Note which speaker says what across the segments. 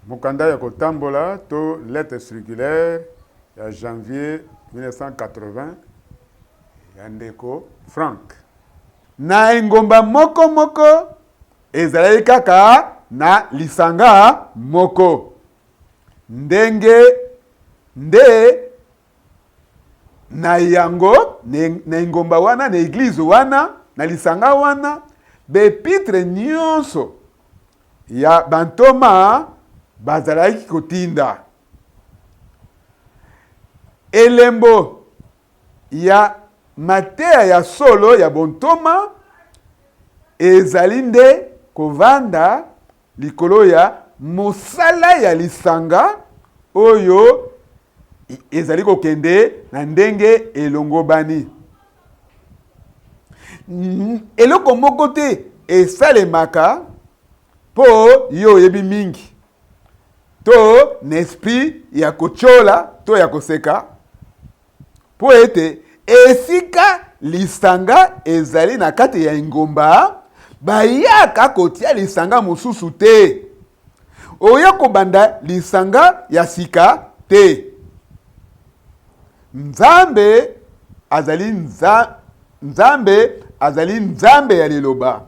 Speaker 1: Mokanda ya kotambola to lettre circulaire ya janvier 1980 ya ndeko Frank. Na engumba moko moko ezalaki kaka na lisanga moko. Ndenge nde na yango, na engumba wana, na eglise wana, na lisanga wana, ba epitres nyonso ya bantoma bazalaki kotinda. Elembo ya mateya ya solo ya bontoma ezali nde kovanda likolo ya mosala ya lisanga oyo ezali kokende na ndenge elongobani. Eloko moko te esalemaka mpo yo oyebi mingi to na esprit ya kotyola to ya koseka, mpo ete esika lisanga ezali na kati ya engumba, bayaka kotia lisanga mosusu te. Oya kobanda lisanga ya sika te. Nzambe azali nza, Nzambe azali Nzambe ya Liloba.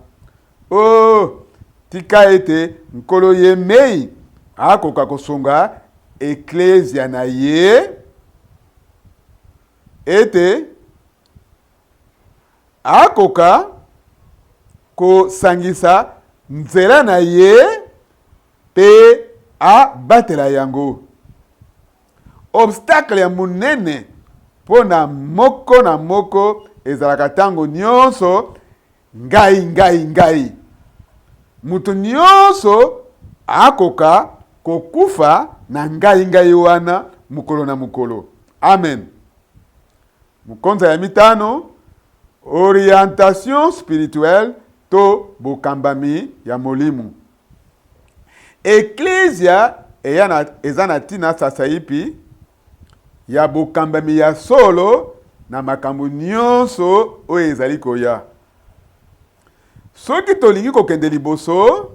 Speaker 1: Oh, tika ete Nkolo Ye mei akoka kosunga Eklezia na Ye, ete Akoka kosangisa nzela na Ye mpe abatela yango. Obstacle ya monene mpo na moko na moko ezalaka ntango nyonso ngai, ngai, ngai. Moto nyonso akoka kokufa na ngai, ngai wana mokolo na mokolo. Amen. Mokonza ya mitano, orientation spirituelle to bokambami ya molimo. Eklezia eya na, eza na ntina sasaipi ya bokambami ya solo na makambo nyonso oyo ezali koya. Soki tolingi kokende liboso,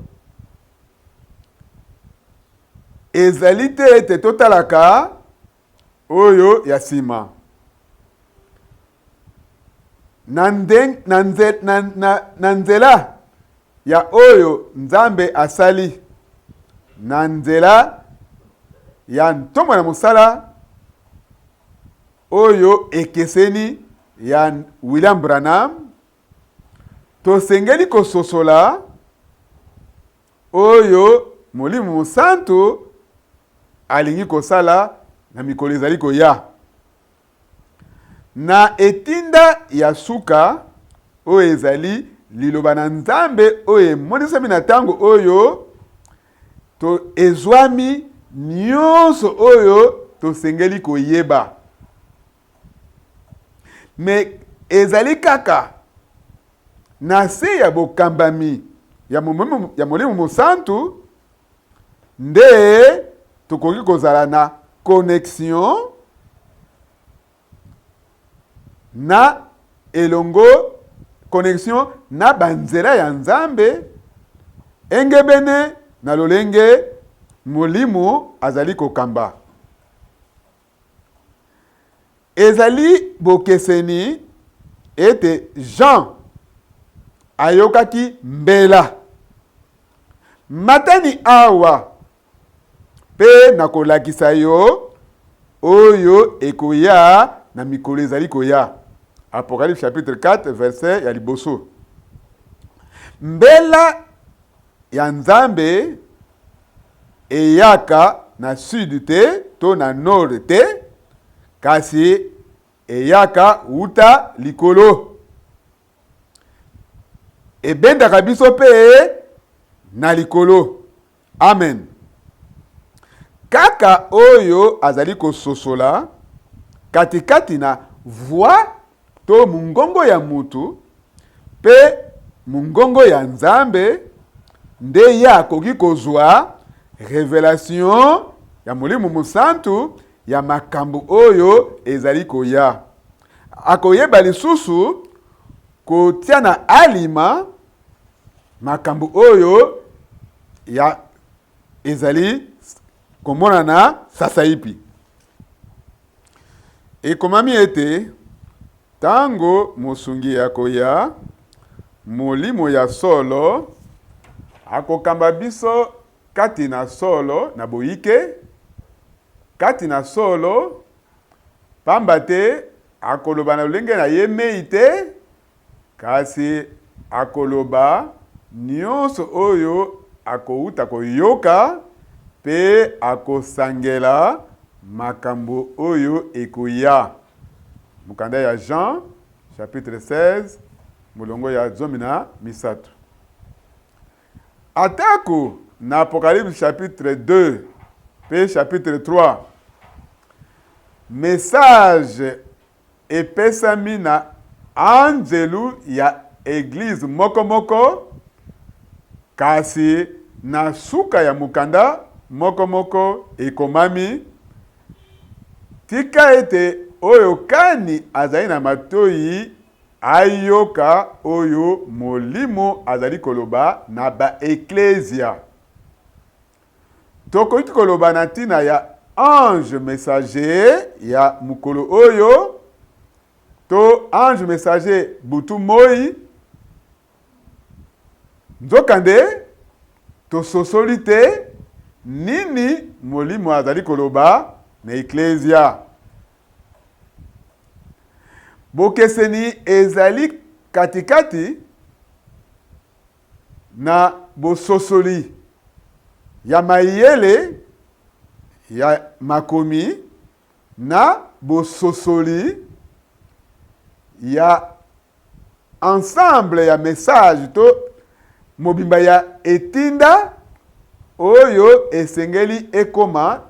Speaker 1: ezali te ete totalaka oyo ya nsima. Na, nde, na, nze, na, na, na nzela ya oyo Nzambe asali, na nzela ya ntomo na mosala oyo ekeseni ya William Branham, tosengeli kososola oyo Molimo Mosantu alingi kosala na mikolo ezali koya. Na etinda ya suka, oyo ezali Liloba na Nzambe oyo emonisami na ntango oyo, to ezwami nyonso oyo tosengeli koyeba. Me ezali kaka na se ya bokambami ya Molimo Mosantu nde tokoki kozala na connexion na elongo, connexion na banzela ya Nzambe engebene na lolenge Molimo azali kokamba. Ezali bokeseni ete Jean ayokaki mbela. Matani awa, mpe nakolakisa yo oyo ekoya na mikolo ezali koya. Apocalypse chapitre 4 verset ya liboso. Mbela ya Nzambe eyaka na sud te to na nord te, kasi eyaka wuta likolo. Ebendaka biso mpe na likolo. Amen. Kaka oyo azali kososola katikati na voix to mongongo ya mutu mpe mongongo ya Nzambe nde ye akoki kozwa revelation ya Molimo Mosantu ya makambo oyo ezali koya. Akoyeba lisusu kotia na alima makambo oyo ya. ezali komonana sasaipi. Ekomami ete, Tango Mosungi akoya, Molimo ya solo, akokamba biso kati na solo, na boyike, kati na solo, pamba te akoloba na lolenge na ye mei te, Kasi akoloba nyonso oyo akowuta koyoka, mpe akosangela makambo oyo ekoya. Mokanda ya Jean, chapitre 16, molongo ya 13. Atako na Apocalypse chapitre 2 mpe chapitre 3, message epesami na anzelu ya eglize moko moko, kasi na suka ya mokanda moko moko ekomami, Tika ete oyo kani azali na matoyi ayoka oyo Molimo azali koloba na ba eklezia. Tokoki koloba na ntina ya ange messager ya mokolo oyo to ange messager butu moi, nzokande tososoli te nini Molimo azali koloba na Eklezia. Bokeseni ezali katikati na bososoli ya mayele ya makomi na bososoli ya ensemble ya message to mobimba ya etinda oyo esengeli ekoma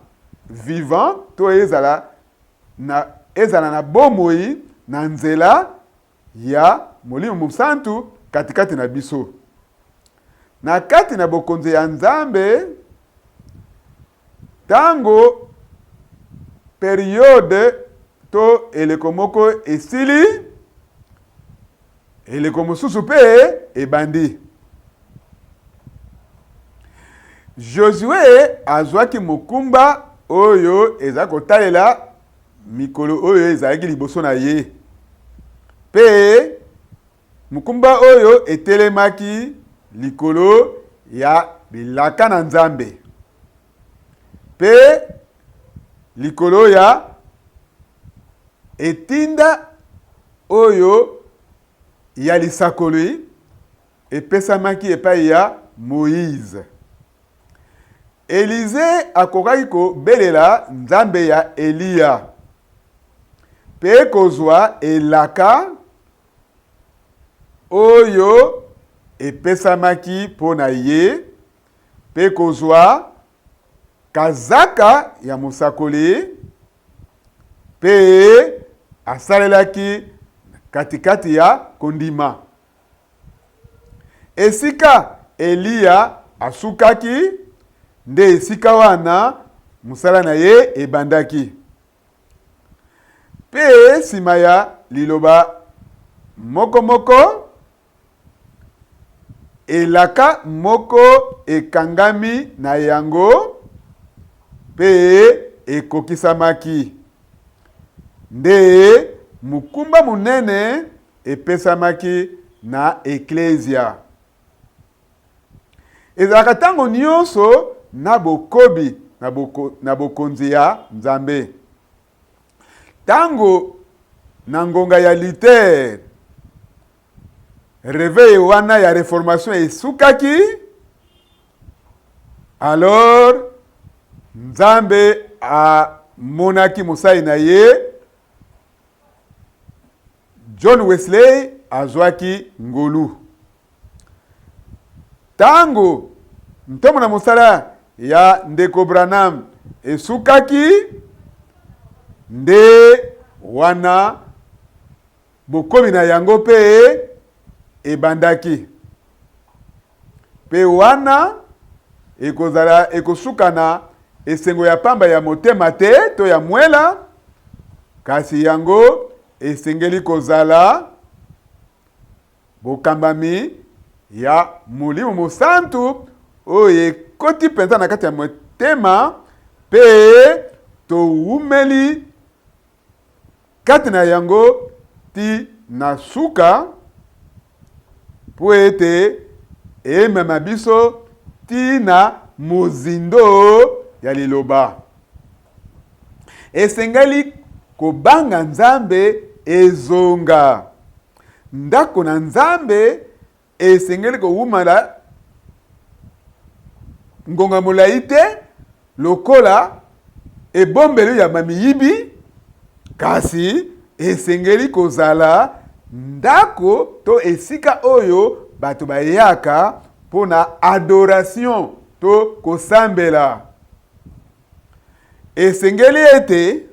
Speaker 1: vivant to ezala na, ezala na bomoi na nzela ya Molimo Mosantu katikati na biso. Na kati na bokonzi ya Nzambe, tango periode to eleko moko esili, eleko mosusu mpe ebandi. Josue azwaki mokumba oyo eza kotalela mikolo oyo ezalaki liboso na ye, mpe mokumba oyo etelemaki likolo ya bilaka na Nzambe mpe likolo ya etinda oyo ya lisakoli epesamaki epai ya Moize. Elize akokaki kobelela Nzambe ya Eliya mpe kozwa elaka oyo epesamaki mpo na ye mpe kozwa kazaka ya mosakoli mpe asalelaki katikati ya kondima. Esika Eliya asukaki, nde esika wana mosala na ye ebandaki. Mpe nsima ya liloba moko moko, elaka moko ekangami na yango mpe ekokisamaki. Nde mokumba monene epesamaki na Eklezia. Ezalaka ntango nyonso na bokobi na, boko, na bokonzi ya Nzambe. Ntango na ngonga ya Luther, reveil wana ya reformation esukaki, alors Nzambe amonaki mosali na ye John Wesley azwaki ngolu. Ntango ntomo na mosala ya ndeko Branham esukaki, nde wana bokomi na yango mpe ebandaki. Mpe wana ekozala ekosuka na esengo ya pamba ya motema te to ya mwela, kasi yango esengeli kozala bokambami ya Molimo Mosantu oyo. Ekoti mpenza na kati ya motema mpe towumeli kati na yango ti na suka, mpo ete emema biso ti na mozindo ya Liloba. Esengeli kobanga Nzambe ezonga. Ndako na Nzambe esengeli kowumala ngonga molai te lokola ebombelo ya bamiyibi, kasi esengeli kozala ndako to esika oyo bato bayaka mpo na adoration to kosambela. Esengeli ete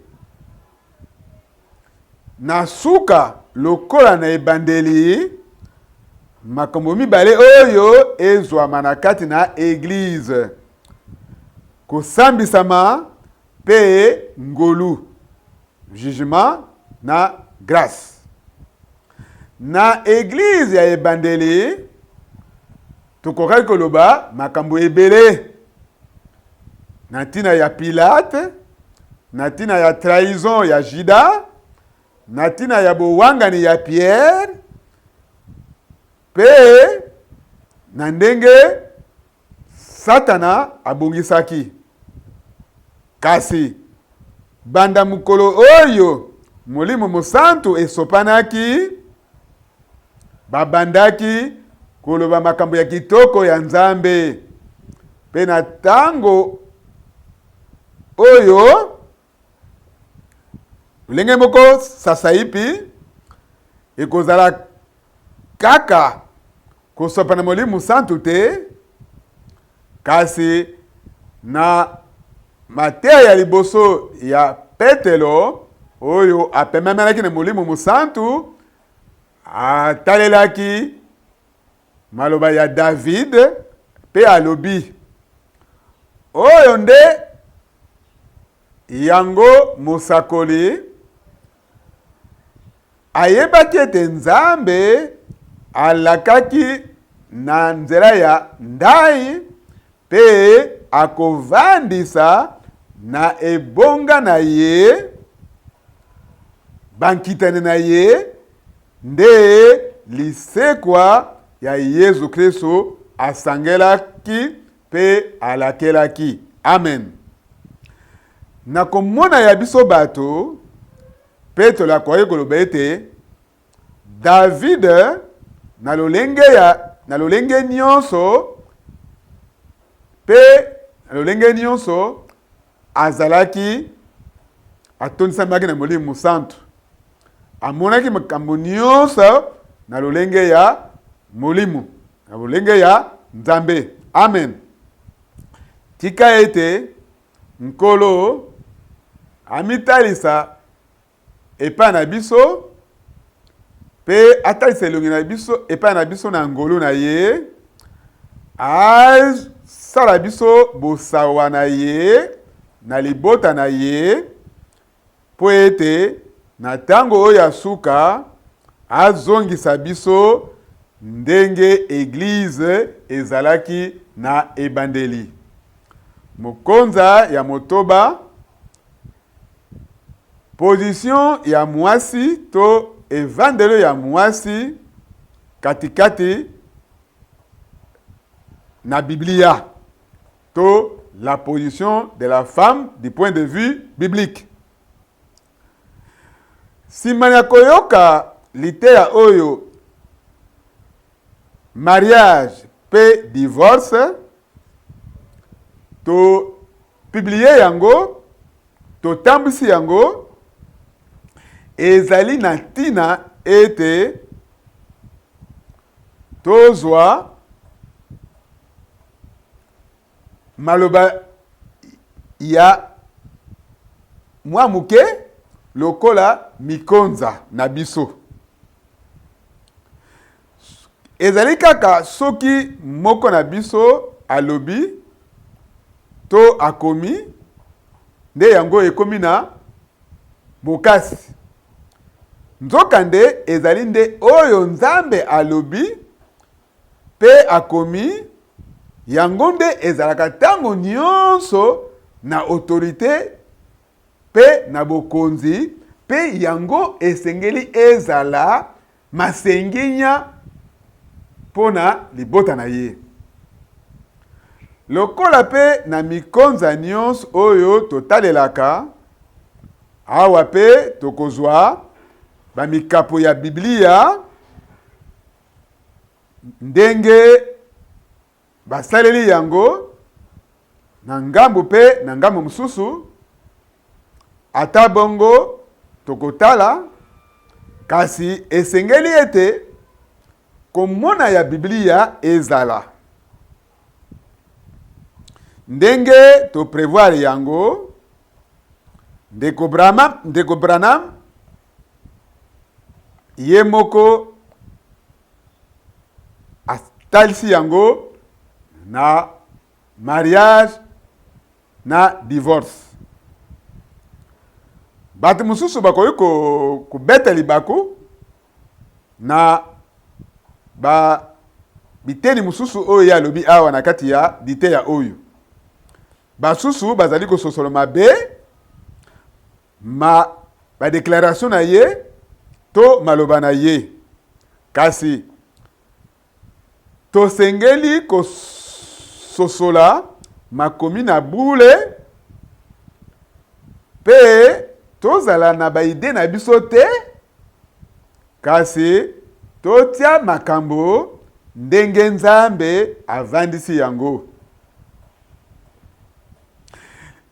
Speaker 1: Na suka lokola na ebandeli, makambo mibale oyo ezwama na kati na Eglise, kosambisama mpe ngolu, jugement na grace. Na Eglise ya ebandeli, tokokaki koloba makambo ebele na ntina ya Pilate, na ntina ya trahison ya Judas, na ntina ya bowangani ya Pierre, mpe na ndenge Satana abongisaki. Kasi banda mokolo oyo Molimo Mosantu esopanaki, babandaki koloba makambo ya kitoko ya Nzambe. Mpe na ntango oyo, lolenge moko sasaipi ekozala kaka kosopana Molimo Mosantu te, kasi na mateya ya liboso ya Petelo oyo apememelaki na Molimo Mosantu, atalelaki maloba ya David mpe alobi, Oyo nde yango mosakoli Ayebaki ete Nzambe alakaki na nzela ya ndai mpe akovandisa na ebonga na ye bankitani na ye, nde lisekwa ya Yezu Kristu asangelaki mpe alakelaki. Amen. Na komona ya biso bato, Petelo akokaki koloba ete David na lolenge ya na lolenge nyonso mpe na lolenge nyonso azalaki atondisamaki na Molimo Mosantu, amonaki makambo nyonso na lolenge ya Molimo, na lolenge ya Nzambe. Amen. Tika ete Nkolo amitalisa epai na biso mpe atalisa elongi na biso epai na biso na ngolu na ye, asala biso bosawa na ye na libota na ye, Mpo ete na tango oyo ya suka, azongisa biso ndenge Eglise ezalaki na ebandeli. Mokonza ya motoba, Position ya muasi to evandelo ya muasi katikati na Biblia. To la position de la femme du point de vue biblique. Sima ya koyoka liteya oyo mariage pe divorce, to publier yango, totambwisi yango, ezali na ntina ete tozwa maloba ya mwa moke lokola mikonza na biso. Ezali kaka soki moko na biso alobi to akomi nde yango ekomi na bokasi. Nzokande, ezali nde oyo Nzambe alobi mpe akomi. Yango nde ezalaka ntango nyonso na autorite mpe na bokonzi, mpe yango esengeli ezala masenginya mpo na libota na ye. Lokola mpe na mikonza nyonso oyo totalelaka, awa mpe tokozwa bamikapo ya Biblia ndenge basaleli yango na ngambo mpe na ngambo mosusu. Ata bongo, tokotala, kasi esengeli ete komona ya Biblia ezala ndenge to prevoir yango. Ndeko Branham, ndeko Branham ye moko atalisi yango na mariage na divorce. Bato mosusu bakoki kobeta libaku na ba biteni mosusu oyo ye alobi awa na kati ya liteya oyo. Basusu bazali kososola mabe ma ba declaration na ye to maloba na ye. Kasi tosengeli kososola makomi na bule mpe tozala na ba idee na biso te, kasi totia makambo ndenge Nzambe avandisi yango.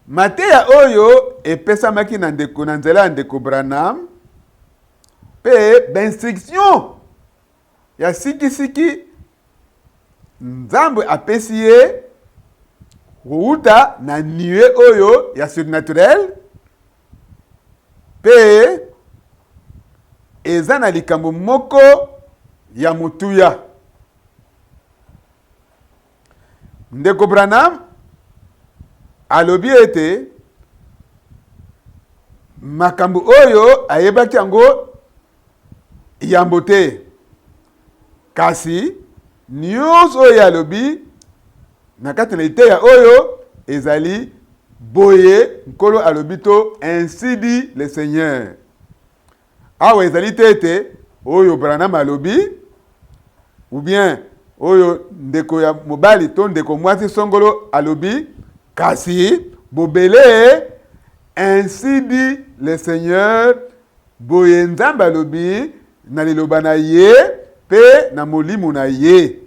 Speaker 1: Mateya oyo epesamaki na ndeko na nzela ya ndeko Branham mpe ba instruction ya sikisiki Nzambe apesi ye kowuta na nue oyo ya surnaturel mpe eza na likambo moko ya motuya. Ndeko Branham alobi ete makambo oyo ayebaki yango yambo te, kasi nyonso oyo ye alobi na kati na liteya oyo ezali boye Nkolo alobi to ainsi dit le Seigneur. Awa ezali te ete oyo Branham alobi ou bien oyo ndeko ya mobali to ndeko mwasi songolo alobi, kasi bobele ainsi dit le Seigneur, boye Nzambe alobi na liloba na ye pe na Molimo na ye.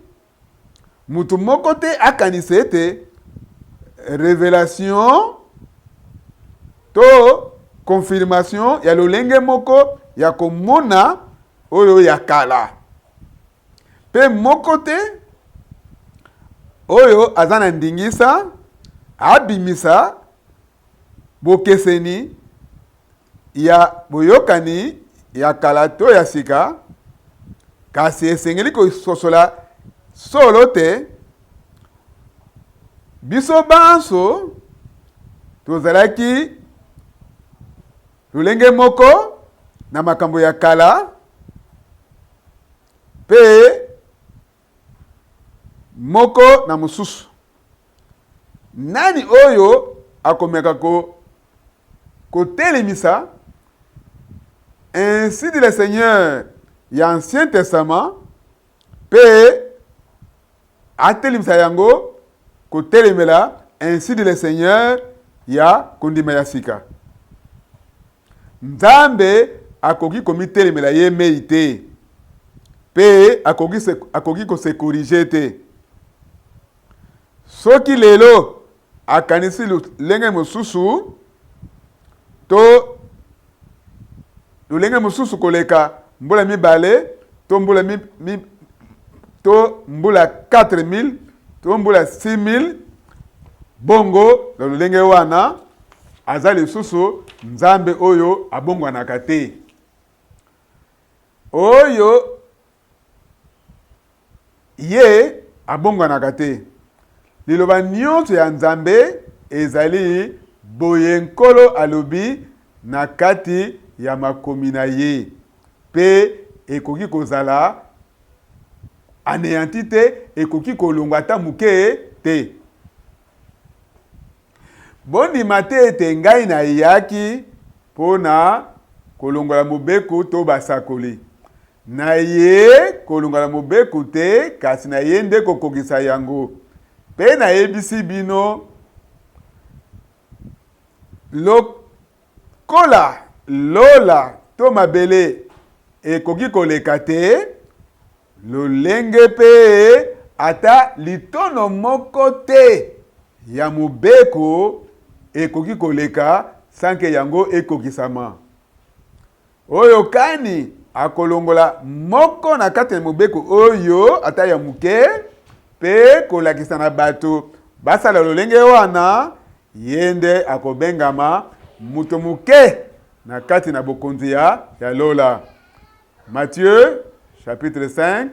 Speaker 1: Moto moko te akanisa ete revelation to confirmation ya lolenge moko ya komona oyo ya kala, mpe moko te oyo aza na ndingisa abimisa bokeseni ya Boyokani ya Kala to ya Sika, kasi esengeli kososola solo te biso banso tozalaki lolenge moko na makambo ya kala mpe moko na mosusu. Nani oyo akomeka ko kotelemisa Ainsi dit le Seigneur ya Ancien Testament mpe atelemisa yango kotelemela Ainsi dit le Seigneur ya Kondima ya Sika? Nzambe akoki komitelemela ye mei te, mpe akoki, akoki ko se corriger te. Soki lelo akanisi lolenge mosusu to lolenge mosusu koleka mbula mibale to mbula mi, mi, to mbula 4000 to mbula 6000, bongo na lolenge wana aza lisusu Nzambe oyo abongwanaka te, oyo Ye abongwanaka te. Liloba nyonso ya Nzambe ezali Boye Nkolo alobi na kati ya makomi na Ye, pe ekoki kozala aneanti te, ekoki kolongwa ata moke. te. Bondima te ete ngai nayaki mpo na kolongola mobeko to basakoli. Naye kolongola mobeko te, kasi naye nde kokokisa yango. Mpe nayebisi bino, lokola lola to mabele ekoki koleka te, Lolenge mpe ata litono moko te ya mobeko ekoki koleka sans que yango ekokisama. Oyo kani akolongola moko na kati na mobeko oyo, ata ya moke, mpe kolakisa na bato basala lolenge wana, ye nde akobengama moto moke na kati na bokonzi ya lola. Matthieu chapitre 5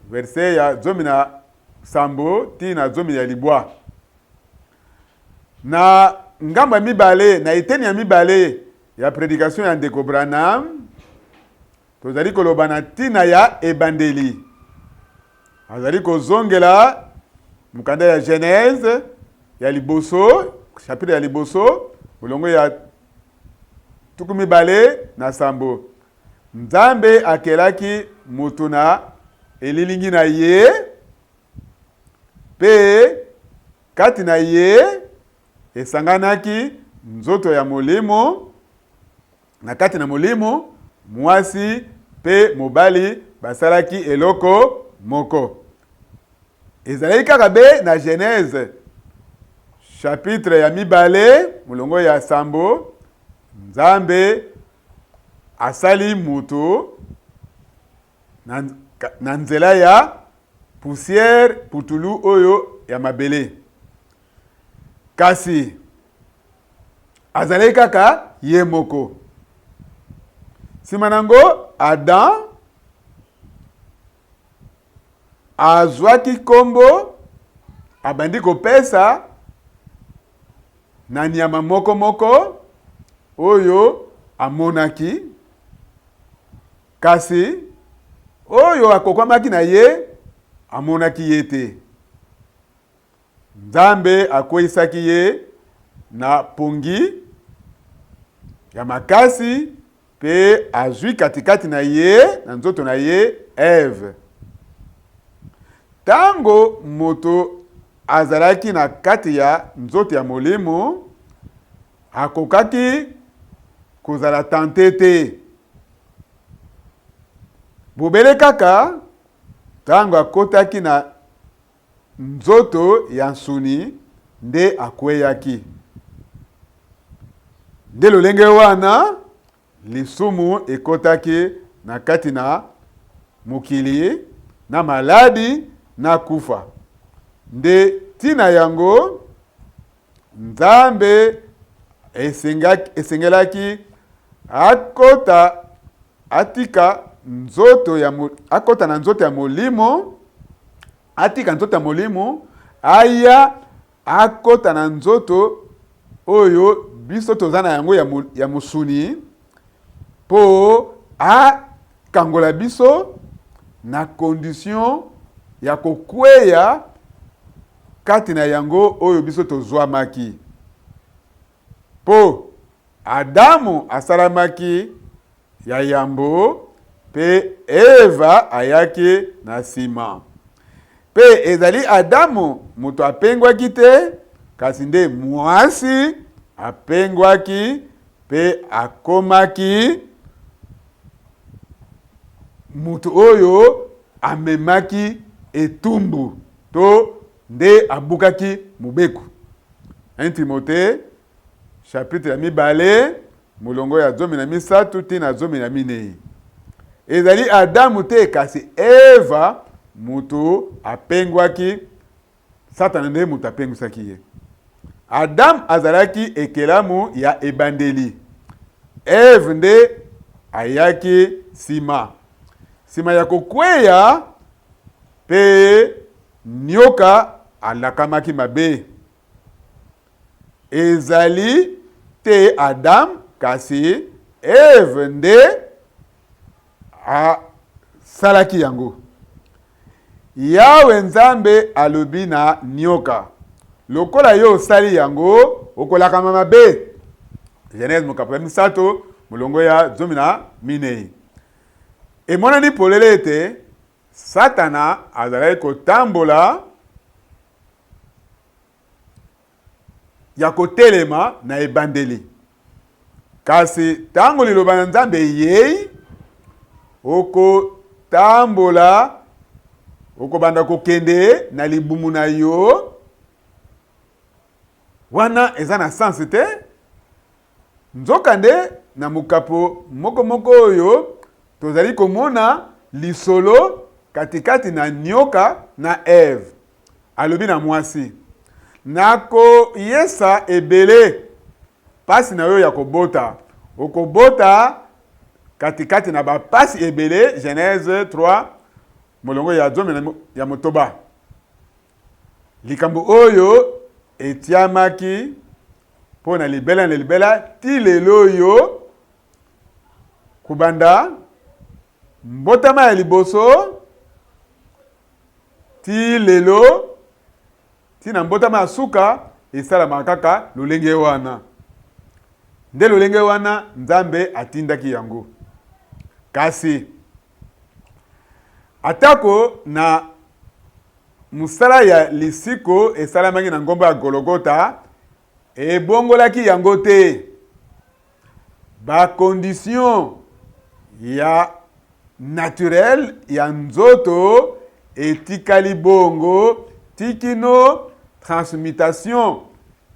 Speaker 1: verset ya 17 tii na 19. Na ngambo ya mibale, na eteni ya mibale ya predication ya ndeko Branham, tozali koloba na ntina ya ebandeli. Azali kozongela mokanda ya Genèse ya liboso, chapitre ya liboso, molongo ya 27. Nzambe akelaki moto na elilingi na ye, mpe kati na ye esanganaki nzoto ya molimo. Na kati na molimo, mwasi mpe mobali basalaki eloko moko. Ezalaki kaka be na Genèse chapitre ya mibale molongo ya sambo, Nzambe asali moto na, na nzela ya poussière, putulu oyo ya mabele. Kasi azalaki kaka ye moko. Nsima na yango, Adam azwaki nkombo, abandi kopesa na nyama moko moko oyo amonaki, kasi oyo akokwamaki na ye amonaki ye te. Nzambe akweisaki ye na pongi ya makasi mpe azwi katikati na ye, na nzoto na ye, Eve. Ntango moto azalaki na kati ya nzoto ya molimo, akokaki kozala tente te. Bobele kaka ntango akotaki na Nzoto ya nsuni nde akweyaki. Nde lolenge wana lisumu ekotaki na kati na mokili, na maladi, na kufa. Nde ntina yango Nzambe esengelaki akota, atika nzoto ya, akota na nzoto ya molimo, Atika nzoto ya molimo, aya akota na nzoto oyo biso toza na yango ya, ya mosuni, mpo akangola biso na condition ya kokweya kati na yango oyo biso tozwamaki. Mpo Adamu asalamaki ya yambo, mpe Eva ayaki na nsima. Mpe ezali Adamu moto apengwaki te, kasi nde mwasi apengwaki mpe akomaki moto oyo amemaki etumbu to nde abukaki mobeko. 1 Timote chapitre ya mibale molongo ya 13 tii na 14. Ezali Adamu te, kasi Eva moto apengwaki, Satana nde moto apengwisaki ye. Adamu azalaki ekelamu ya ebandeli, Eve nde ayaki nsima. Nsima ya kokweya mpe nyoka alakamaki mabe. Ezali te Adam, kasi Eve nde asalaki yango. Yawe Nzambe alobi na nioka, Lokola yo osali yango, okolakama mabe. Genèse mokapo ya misato, molongo ya 14. Emonani polele ete Satana azalaki kotambola ya kotelema na ebandeli. Kasi ntango liloba na Nzambe eyei, okotambola, okobanda kokende na libumu na yo. Wana eza na sens te. Nzokande, na mokapo moko moko oyo, tozali komona lisolo katikati na nyoka na Eve. Alobi na mwasi, Nakoyesa ebele pasi na yo ya kobota, okobota katikati na bapasi ebele, Genese 3, molongo ya zomi ya motoba. Likambo oyo etiamaki mpo na libela na libela ti lelo oyo, kobanda mbotama ya liboso ti lelo, ti na mbotama ya suka, esalamaka kaka lolenge wana. Nde lolenge wana Nzambe atindaki yango. Kasi atako na mosala ya lisiko esalamaki na ngomba ya Gologota, ebongolaki yango te. Ba conditions ya naturel ya nzoto etikali bongo ti kino transmutation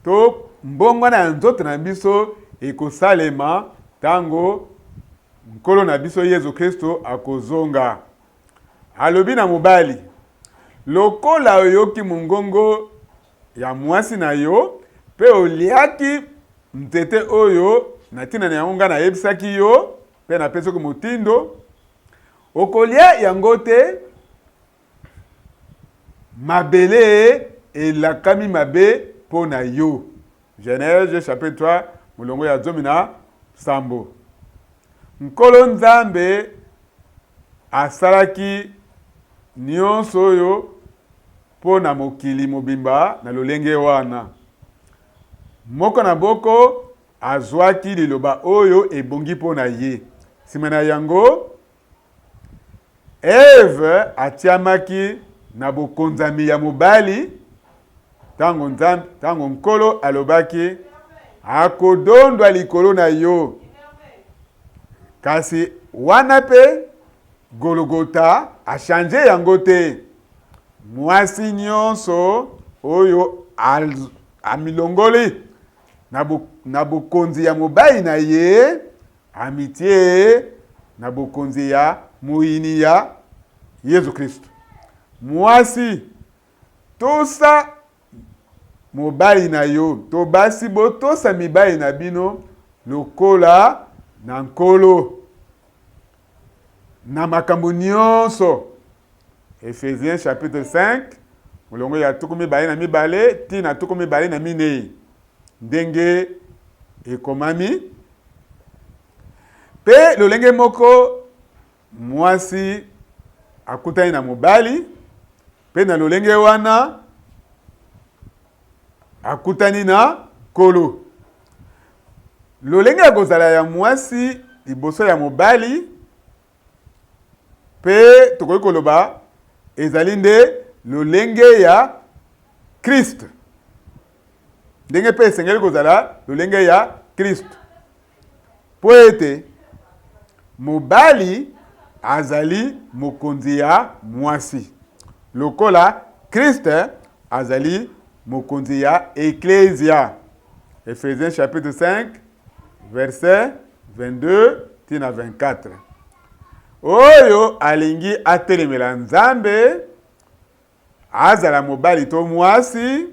Speaker 1: to mbongwana ya nzoto na biso ekosalema tango Nkolo na biso Yezu Kristo akozonga. Alobi na mobali, Lokola oyoki mongongo ya mwasi na yo, mpe oliaki nzete oyo na ntina na yango ngai nayebisaki yo mpe napesaki motindo, okolia yango te, mabele elakami mabe mpo na yo. Genèse chapitre 3 molongo ya 17. Nkolo Nzambe asalaki nyonso oyo mpo na mokili mobimba na lolenge wana. Moko na boko azwaki liloba oyo ebongi mpo na ye. Nsima na yango, Eve atiamaki na bokonzami ya mobali ntango Nzambe, ntango Nkolo alobaki, akodondwa likolo na yo. Kasi wana mpe Gologota achange yango te. Mwasi nyonso oyo amilongoli na bokonzi ya mobali na ye amitie na bokonzi ya moyini ya Yezu Kristo. Mwasi, tosa mobali na yo, to basi botosa mibali na bino lokola na Nkolo na makambo nyonso. Ephésiens chapitre 5 molongo ya 22 ti na 24 ndenge ekomami. Mpe lolenge moko mwasi akutani na mobali, mpe na lolenge wana akutani na Nkolo. Lolenge ya kozala ya mwasi liboso ya mobali, mpe tokoki koloba ezali nde lolenge ya Christ, ndenge mpe esengeli kozala lolenge ya Christ, mpo ete mobali azali mokonzi ya mwasi lokola Christ azali mokonzi ya Eklezia. Ephésiens chapitre 5 verset 22 ti na 24. Oyo alingi atelemela Nzambe, azala mobali to mwasi,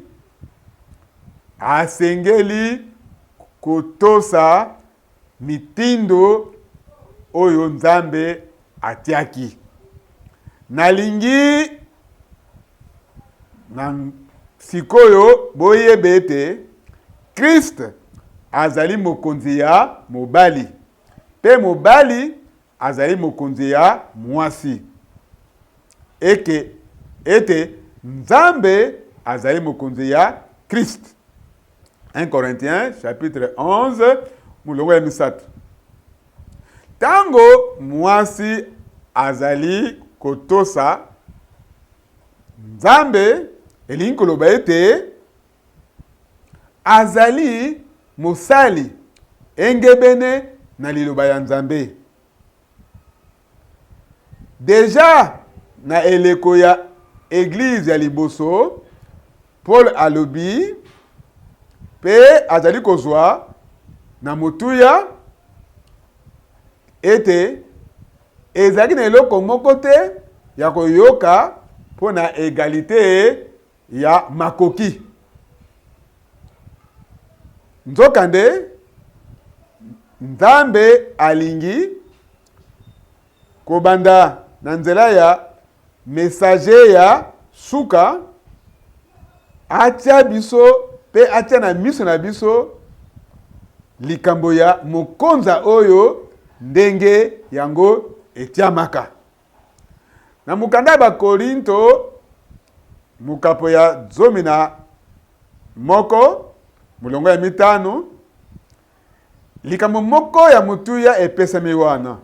Speaker 1: asengeli kotosa mitindo oyo Nzambe atiaki. Nalingi na sikoyo boyeba ete Christ azali mokonzi ya mobali, mpe mobali azali mokonzi ya mwasi. Eke ete Nzambe azali mokonzi ya Christ. 1 Corinthiens chapitre 11 molongo ya misato. Ntango mwasi azali kotosa Nzambe, elingi koloba ete azali mosali engebene na liloba ya Nzambe. Deja na eleko ya Eglise ya liboso, Paul alobi mpe azali kozwa na motuya ete ezalaki na eloko moko te ya koyoka mpo na egalite ya makoki. Nzokande, Nzambe alingi kobanda na nzela ya messager ya suka atia biso mpe atia na miso na biso likambo ya mokonza oyo ndenge yango etiamaka. Na mokanda ya Bakorinto, mokapo ya 11, molongo ya mitano, likambo moko ya motuya epesami wana.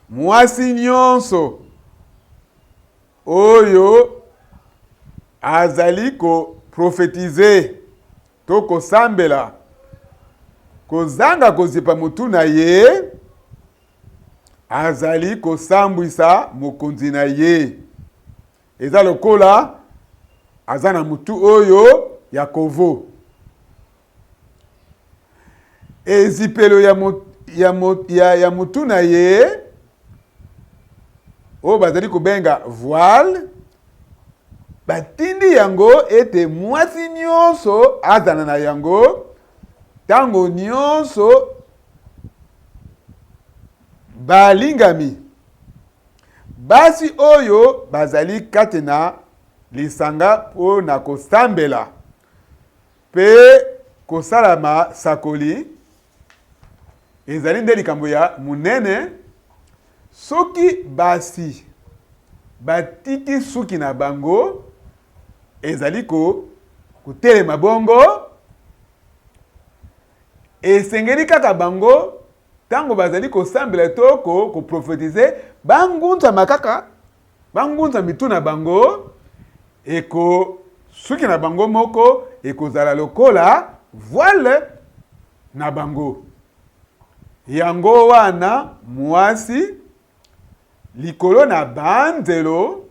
Speaker 1: Mwasi nyonso oyo azali koprofetize to kosambela kozanga kozipa motu na ye, azali kosambwisa mokonzi na ye. Eza lokola aza na mutu oyo ya kovo. Ezipelo ya, mo, ya, mo, ya, ya mutu na ye oyo bazali kobenga voile, batindi yango ete mwasi nyonso azala na yango ntango nyonso. Balingami basi oyo bazali kati na lisanga mpo na kosambela mpe kosala masakoli, ezali nde likambo ya monene soki basi batiki suki na bango ezali kotelema bongo. Esengeli kaka bango ntango bazali kosambela to koprofetize bangunzama kaka, bangunza mitu na bango, eko suki na bango moko ekozala lokola voile na bango. Yango wana mwasi likolo na banzelo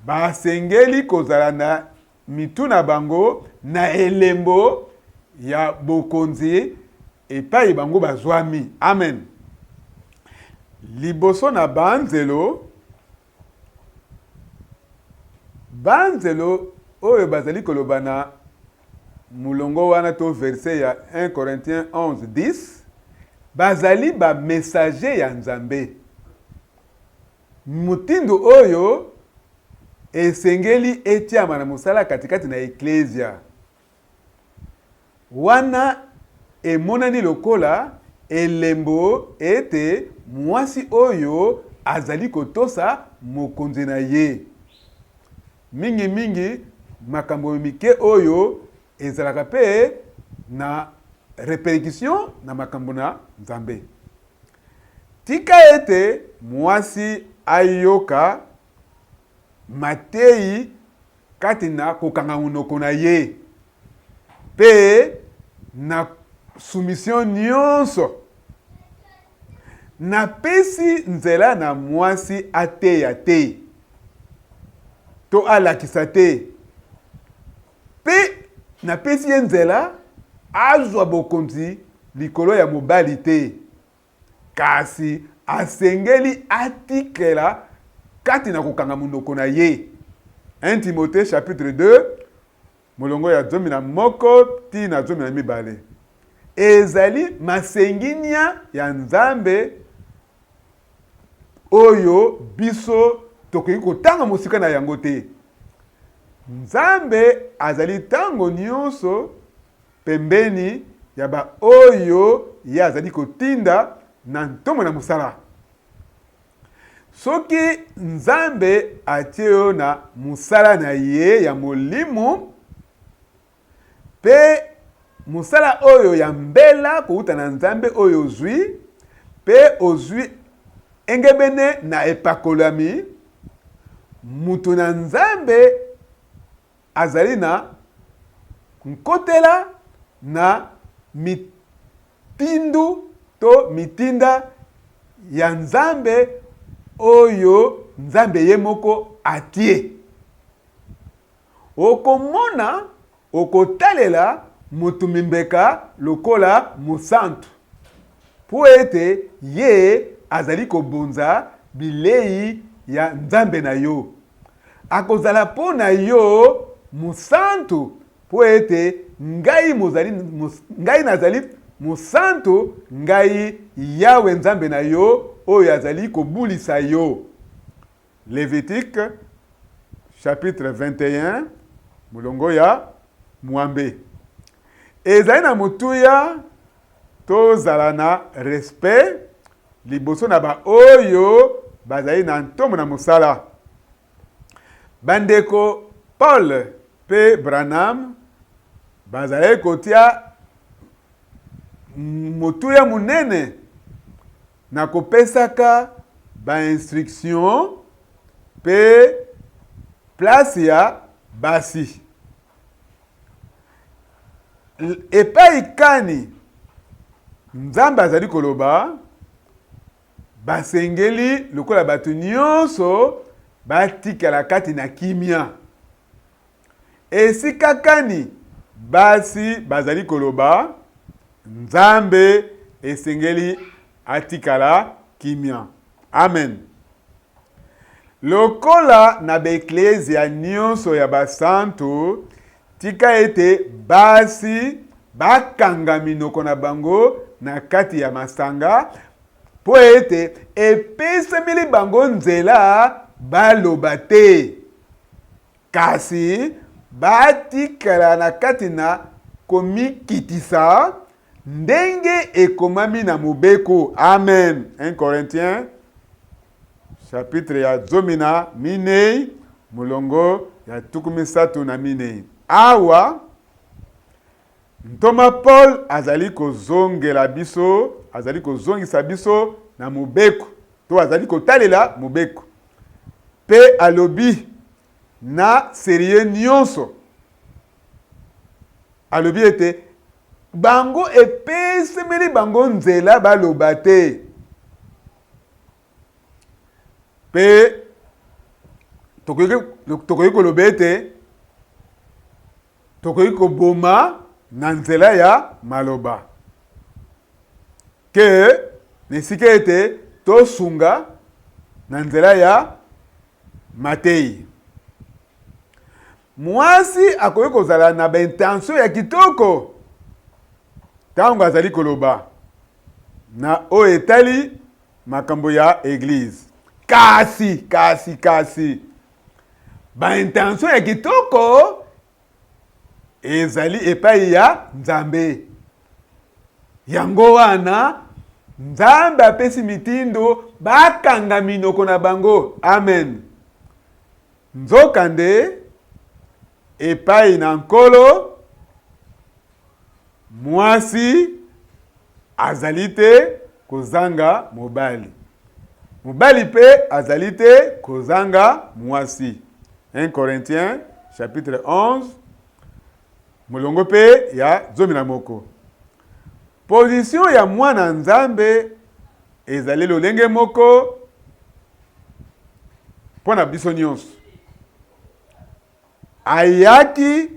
Speaker 1: basengeli kozala na mitu na bango na elembo ya bokonzi epai bango bazwami. Amen. Liboso na banzelo, banzelo oyo bazali koloba na molongo wana to verset ya 1 Corinthiens 11 10, bazali ba messager ya Nzambe. Motindo oyo esengeli etiama na mosala katikati na Eklezia. Wana emonani lokola elembo ete mwasi oyo azali kotosa mokonzi na ye. Mingi mingi makambo mike oyo ezalaka mpe na repercussion na makambo na Nzambe. Tika ete mwasi ayoka mateyi kati na kokanga monoko na ye mpe na soumission nyonso. Napesi nzela na mwasi ateya te to alakisa te, mpe napesi ye nzela azwa bokonzi likolo ya mobali te, kasi asengeli atikela kati na kokanga monoko na ye. 1 Timothee chapitre 2 molongo ya 11 tii na 12 ezali masenginia ya Nzambe oyo biso tokoki kotanga mosika na yango te. Nzambe azali ntango nyonso pembeni ya baoyo ye azali kotinda na ntomo na mosala. Soki Nzambe atie yo na mosala na ye ya molimo, mpe mosala oyo ya mbela kowuta na Nzambe oyo ozwi, mpe ozwi engebene na epakolami, moto na Nzambe azali na nkotela na mitindo to mitinda ya Nzambe oyo Nzambe ye moko atie. Okomona, okotalela motumi mbeka lokola mosantu, mpo ete ye azali kobonza bilei ya Nzambe na yo. Akozala mpo na yo mosantu, mpo ete ngai mozali, ngai nazali mosantu, ngai Yawe Nzambe na yo, oyo azali kobulisa yo. Levitique chapitre 21 molongo ya mwambe. Ezali na motuya tozala na respect liboso na baoyo bazali na ntomo na mosala. Bandeko Paul mpe Branham bazalaki kotia motuya monene na kopesaka ba instructions mpe place ya basi. Epai kani Nzambe azali koloba, basengeli lokola bato nyonso batikala kati na kimia. Esika kani basi bazali koloba, Nzambe esengeli atikala kimia. Amen. Lokola na baeklezia nyonso ya basantu, tika ete basi bakanga minoko na bango na kati ya masanga, mpo ete epesameli bango nzela baloba te. Kasi batikala na kati na komikitisa, ndenge ekomami na mobeko. Amen. 1 Corinthiens chapitre ya 14 molongo ya 34. Awa ntoma Paul azali kozongela biso, azali kozongisa biso na mobeko, to azali kotalela mobeko. Mpe alobi na serieux nyonso, alobi ete bango epesemeli bango nzela baloba te. Mpe tokoki koloba ete tokoki koboma na nzela ya maloba ke na esika ete tosunga na nzela ya mateyi. Mwasi akoki kozala na ba intention ya kitoko ntango azali koloba na oyo etali makambo ya eglise, kasi kasi kasi ba intention ya kitoko ezali epai ya Nzambe. Yango wana Nzambe apesi mitindo bakanga minoko na bango. Amen. Nzokande epai na Nkolo, mwasi azali te kozanga mobali, mobali mpe azali te kozanga mwasi. 1 Corinthiens chapitre 11 molongo mpe ya 11. Position ya mwana Nzambe ezali lolenge moko mpo na biso nyonso. Ayaki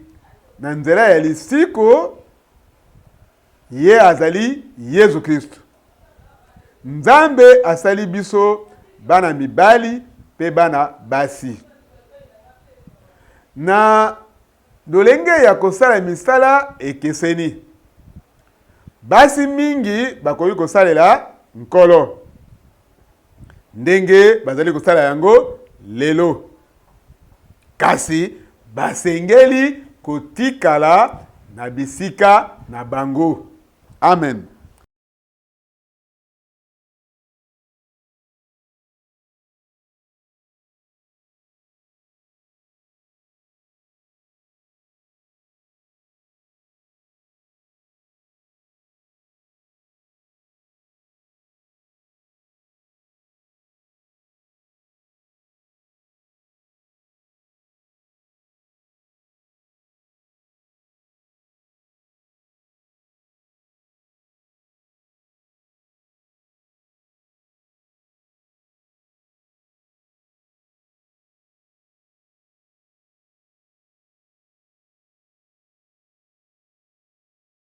Speaker 1: na nzela ya lisiko, ye azali Yezu Kristu. Nzambe asali biso bana mibali mpe bana basi. Na lolenge ya kosala misala ekeseni. Basi mingi bakoki kosalela Nkolo ndenge bazali kosala yango lelo, kasi basengeli kotikala na bisika na bango. Amen.